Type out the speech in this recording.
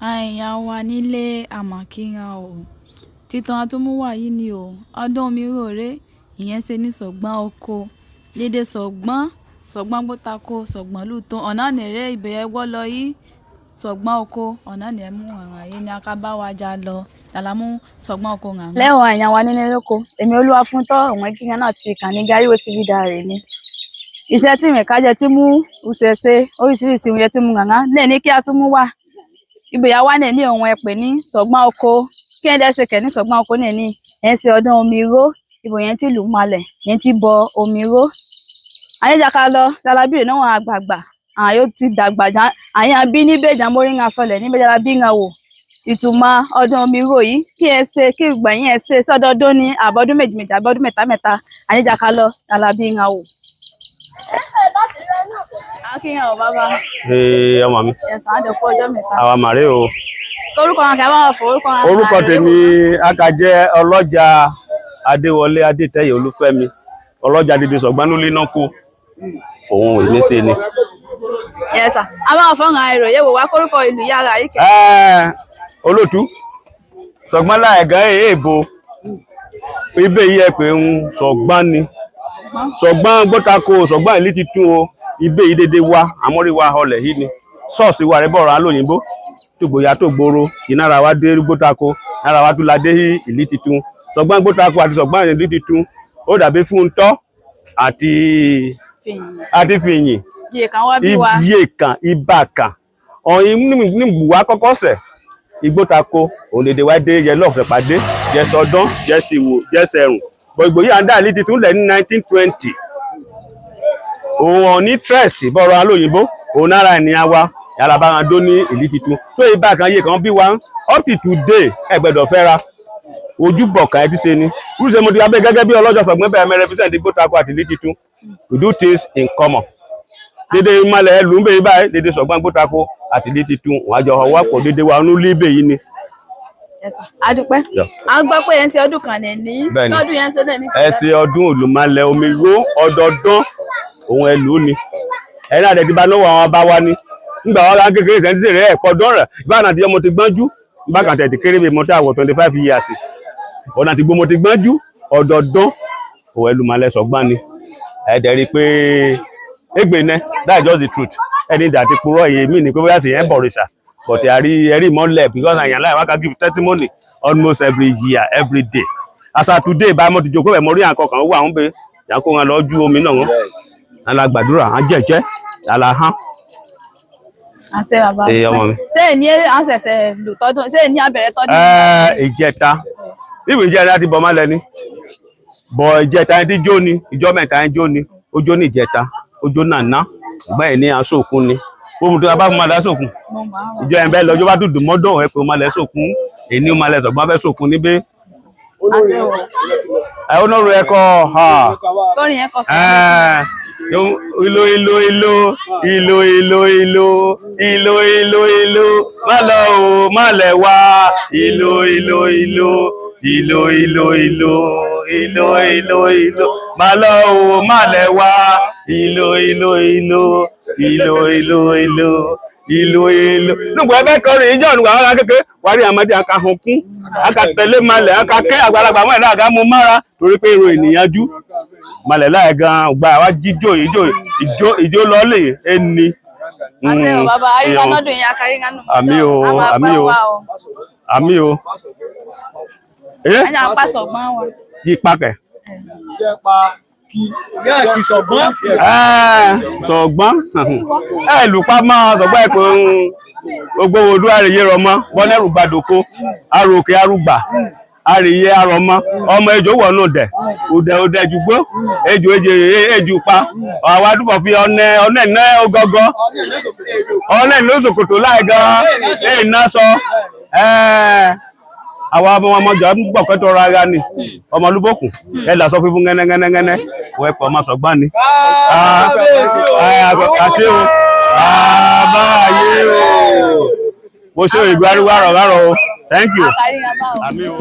Àìyàn wa nílé àmàkíran o. Títan atúmúwà yìí ni o. Ọdún omi rore, ìyẹn ṣe ní sọ̀gbọ́n oko. Dédé sọ̀gbọ́n, sọ̀gbọ́n gbótako, sọ̀gbọ́n lùtọ́. Ọ̀nà nìrè ìbẹ̀yẹ gbọ́ lọ yìí, sọ̀gbọ́n oko. Ọ̀nà nìyẹn mú ọ̀ràn yìí ni a ká bá wa já lọ. Dàlámú sọ̀gbọ́n oko ràn. Lẹ́wọ̀n àyàn wa nílé lóko, èmi Olúwafúntọ́ ọ̀wọ́n kíkan náà ti ìkànnì Gariwo TV Diary ni. Iṣẹ́ tí ìrìn kájẹ tí mú ìṣẹ̀ṣe oríṣiríṣi oúnjẹ tí mú gàngán náà ní kí a tún mú wá. Ìgbéyàwó wa náà ní òun ẹ pè ní sọ̀gbọ́n oko. Kí ẹ dẹ́ ṣe kẹ̀ ní sọ̀gbọ́n oko náà ní ẹ̀ ń ṣe ọdún omi ró. Ìbò yẹn ti lù malẹ̀, yẹn ti bọ omi ró. Ayéjaka lọ, Dàlábìrì náà wọn àgbààgbà. Àwọn yóò ti dàgbà já, àyàn bí níbẹ̀ jàmórí ń sọlẹ̀ níbẹ̀ Dàlábì ń wò. Ìtumọ̀ ọdún omi ró yìí kí ẹ ṣe kí ìgbà yẹn ṣe sọdọọdún ní àbọ̀dún méjì méjì àbọ̀dún mẹ́ta mẹ́ta ayéjaka lọ Dàlábì ń wò. Akínyàn ò bàbá. Ee, ọmọ mi. Ẹ̀sán àjọpọ̀ ọjọ́ mẹ́ta. Àwa màrí o. Orúkọ wọn kì í bá wọn fọ orúkọ wọn. Orúkọ tèmi akajẹ ọlọ́jà Adéwọlé Adétẹ̀yẹ Olúfẹ́mi. Ọlọ́jà dídí sọ̀gbánúlé náà kó. Òun èmi ṣe ni. Yes sir. A máa fọ́nrán èrò yẹ̀wò wá kórúkọ ìlú yàrá yìí kẹ́. Ẹ́ẹ̀, olótú sọ̀gbọ́n láìgán èèbò ibẹ̀ yìí ẹ pé ń sọ̀gbọ́n ni sọ̀gbọ́n gbọ́tako sọ̀gbọ́n ìlú ti tún o ibẹ̀ yìí dédé wa àmọ́ríwá ọlẹ̀ yìí ni ṣọ́ọ̀ṣì wa rẹ̀ bọ̀rọ̀ alóyìnbó tògbòyà tó gbòòrò ìnára wa dé gbọ́tako nára wa tún la dé ìlú ti tún sọ̀gbọ́n gbọ́tako àti sọ̀gbọ́n ìlú ti tún ó dàbí fún tọ́ àti àti fìyìn Iye kan wá bí wa. iye kan ibà kan ọ̀yin nígbùwá kọ́kọ́ sẹ̀ igbótako òǹdèdè wa dé yẹ lọ́ọ̀fẹ́ pàdé yẹ sọdán yẹ sìwò yẹ sẹ̀rùn bọ̀ ìgbò yìí à ń dá ìlú titun lẹ̀ ní 1920 òun ọ̀ní tírẹ̀sì bọ̀rọ̀ alóyìnbó òun nára ènìyàn wa yàrá bá wọn dó ní ìlú titun tó ibà kan iye kan bí wa up to today ẹ gbọ́dọ̀ fẹ́ra ojú bọ̀kà ẹ ti ṣe ni rúṣe mo ti abẹ́ gẹ́gẹ́ bí ọlọ́jọ́ sọ̀gbọ́n bẹ́ẹ̀ mẹ́rẹ́ fíṣẹ̀ igbótako àti ìlú titun. We do things in common. Dédé ìmọ̀lẹ̀ lù ń bèyí báyìí dédé sọ̀gbọ́n gbótako àti ìlú titun wọn àjọ ọwọ́ pọ̀ dédé wa ọ̀nù líbè yìí ni. Yes sir. A dúpẹ́. Yeah. A gbọ́ pé ẹ̀ ń ṣe ọdún kan nẹ̀ ní. Bẹ́ẹ̀ni. Ọdún yẹn ń ṣe náà ní. Ẹ ṣe ọdún olùmọ̀lẹ̀ omi ró ọdọọdún òun ẹ lù ú ni ẹ̀yin náà dẹ̀dí bá lọ́wọ́ àwọn bá wa ni nígbà wọn láń kékeré sẹ́ńtì rẹ̀ ẹ̀kọ́ dọ́rẹ̀ ìbára àti ọmọ ti gbọ́njú bákan tẹ̀ ti kéré bíi mọ́tò àwọ̀ 25 years ọ̀nà àti gbọmọ ti gbọ́njú ọdọọdún òun ẹ lùmọ̀lẹ̀ sọ̀gbọ́n ni ẹ dẹ̀ rí i pé egbe nẹ, that is just the truth. Ẹni ìdá ti purọ́ èyí mí ni pé bóyá sì yẹn bọ̀rìṣà, but àrí ẹ̀rí mọ́lẹ̀ because àyàn láì wákà give testimony almost every year, every day. As at today bá mo ti jókòó bẹ̀ mo rí àǹkọ kan wà ń bẹ yàn kó wọn lọ ju omi náà wọn àlà gbàdúrà à ń jẹjẹ àlà hàn. Àti bàbá. Ee, ọmọ mi. Ṣé ẹ̀ ní à ń ṣẹ̀ṣẹ̀ lù tọ́dún? Ṣé ẹ̀ ní abẹ̀rẹ̀ tọ́dún? Ẹ ìjẹta ìwé ìjẹta ti bọ̀ má lẹ́ni bọ̀ ìjẹta ẹni tí jó ni ìjọ mẹ́ta ẹni jó ni ó jó ní ìjẹta ó jó náà ná ìgbà ẹ̀ ní aṣọ òkun ni bóun tó bá fún ma lẹ́sọ̀kun Mo mọ̀ àwọn. ìjọ ẹ̀ bẹ́ẹ̀ lọ́jọ́ bá dùdù mọ́dọ̀ ẹ̀ pé ó má lẹ́sọ̀kun èyí ó má lẹ́sọ̀gbọ́n fẹ́ sọ̀kun níbẹ̀. Àti o. Ẹ̀ ó nọ̀rọ̀ ẹ̀kọ́ ha. Kórìn yẹn kọ. Ẹ̀, ìlò ìlò ìlò ìlò ìlò ìlò ìlò ìlò ìlò má lọ o má lẹ̀ wá ìlò ìlò ìlò ìlò ìlò ìlò ìlò ìlò ìlò má lọ o má lẹ̀ wá ìlò ìlò ìlò ìlò ìlò ìlò ìlò ìlò. Nígbà ẹ bẹ́ kọrin ìjọ nígbà wọn kékeré wàá rí àmọ́dé akahun kún akatẹ̀lé malẹ̀ akakẹ́ àgbàlagbà mọ́ ẹ̀ náà àgámú mára torí pé èrò ènìyàn jú malẹ̀ láì gan gba àwa jíjó ìjó ìjó ìjó lọ́lẹ̀ ẹni. Àti o bàbá àríyá lọ́dún yẹn akaríyá nù. Àmì o, A máa àmì pẹ́ o. wá o. Àmì o. Ẹ Ẹ̀yin apá sọ̀gbọ́n wa. yí pakẹ̀. Ẹ sọ̀gbọ́n ẹ lùpá mọ́ sọ̀gbọ́n ẹ kò ń gbogbo odò àrèyé rọmọ bọ́nẹ́rù gbàdókò àròkè arúgbà àrèyé arọmọ ọmọ ejò wọnú dẹ òdẹ òdẹ jùgbó ejò ejò ejò pa àwa dúpọ̀ fi ọ̀nẹ ọ̀nẹ ná ọgọgọ ọ̀nẹ ló ṣòkòtò láì gan ẹ̀ ná sọ ẹ̀ àwa ọmọ ọmọjà ń gbọ̀ kẹ́tọ́ rárá ni ọmọ olúbọ̀kùn ẹ̀ là sọ fífún gẹ́nẹ́gẹ́nẹ́gẹ́nẹ́ wọ́n ẹ̀ pọ̀ ọmọ sọ̀gbọ́n ni. Àṣé o àbáyé o mo ṣe ìgbà arúgbó àrọ̀ àrọ̀ o, thank you. Akaríyá bá o. Àmì o.